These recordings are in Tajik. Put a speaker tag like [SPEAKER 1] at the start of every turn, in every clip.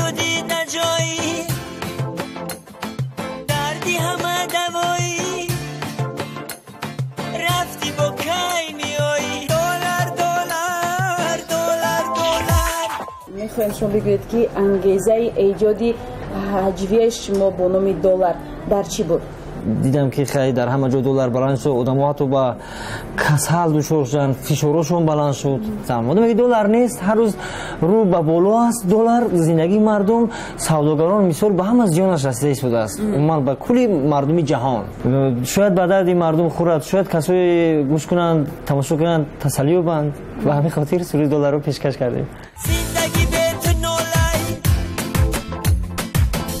[SPEAKER 1] шудӣ наҷоӣ, дарди ҳама давоӣ, рафтӣ бо кай меоӣ. Доллар, доллар, доллар, доллар.
[SPEAKER 2] Мехоҳем шумо бигӯед, ки ангезаи эҷоди ҳаҷвияи шумо бо номи «Доллар» дар чӣ буд?
[SPEAKER 3] Дидам, ки хай дар ҳама ҷо доллар баланд шуд, одамо ҳатто ба касал дучор шуданд, фишорашон баланд шуд. Одаме ки доллар нест, ҳар рӯз рӯ ба боло аст доллар, зиндагии мардум, савдогарон, мисол, ба ҳама зиёнаш расида истодааст, умуман ба кулли мардуми ҷаҳон. Шояд ба дарди мардум хӯрад, шояд касое гӯш кунанд, тамошо кунанд, тасаллӣ ёбанд. Ба ҳамин хотир суруди долларро пешкаш кардем.
[SPEAKER 1] Зиндагӣ бе ту нолай,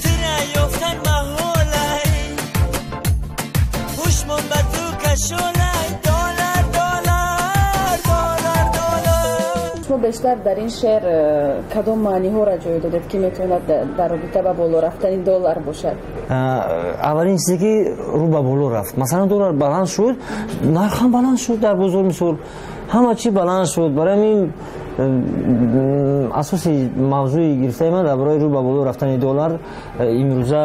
[SPEAKER 1] тура ёфтан маҳолай, ҳушмон ба ту кашолай. Доллар, доллар, доллар, доллар.
[SPEAKER 2] Шумо бештар дар ин шеър кадом маъниҳоро ҷой додед, ки метавонад дар робита ба боло рафтани доллар бошад?
[SPEAKER 3] Аввалин чизе ки рӯ ба боло рафт, масалан, доллар баланд шуд, нарх ҳам баланд шуд дар бозор, мисол, ҳама чӣ баланд шуд. Барои ҳамин асоси мавзӯи гирифтаи ман дар бораи рӯ ба боло рафтани доллар, имрӯза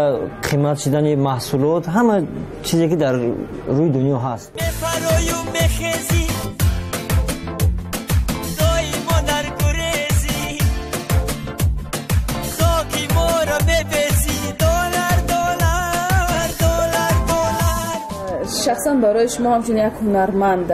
[SPEAKER 3] қимат шидани маҳсулот, ҳама чизе ки дар рӯи дунё ҳаст.
[SPEAKER 1] Мефарою мехезӣ, доимо дар гурезӣ, хоки моро мепезӣ. Доллар, доллар, доллар, доллар.
[SPEAKER 2] Шахсан барои шумо ҳамчун як ҳунарманд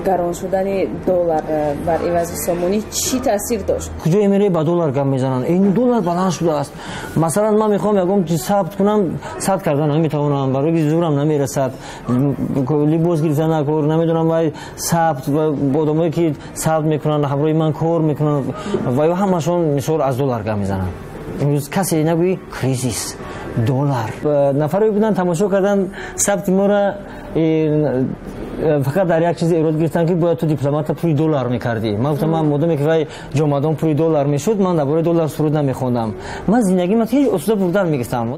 [SPEAKER 2] гарон шудани доллар бар ивази сомонӣ чӣ таъсир дошт?
[SPEAKER 3] Куҷое меравӣ, ба доллар гап мезананд, ин доллар баланд шудааст. Масалан, ман мехоҳам ягон чиз сабт кунам, сабт карда наметавонам, барои ки зурам намерасад, либос гирифта накор намедонам. Вай сабт ва одамое ки сабт мекунанд, ҳамроҳи ман кор мекунанд, ва ё ҳамашон, мисол, аз доллар гап мезананд. Имрӯз касе нагӯи кризис, доллар. Нафаре буданд, тамошо карданд сабти моро, фақат дар як чиз эрод гирифтанд, ки бояд ту дипломата пули доллар мекардӣ. Ман гуфтам, ман модоме ки вай ҷомадон пули доллар мешуд, ман дар бораи доллар суруд намехондам. Ман зиндагима ҳеҷ осуда бурдан мегирифтам.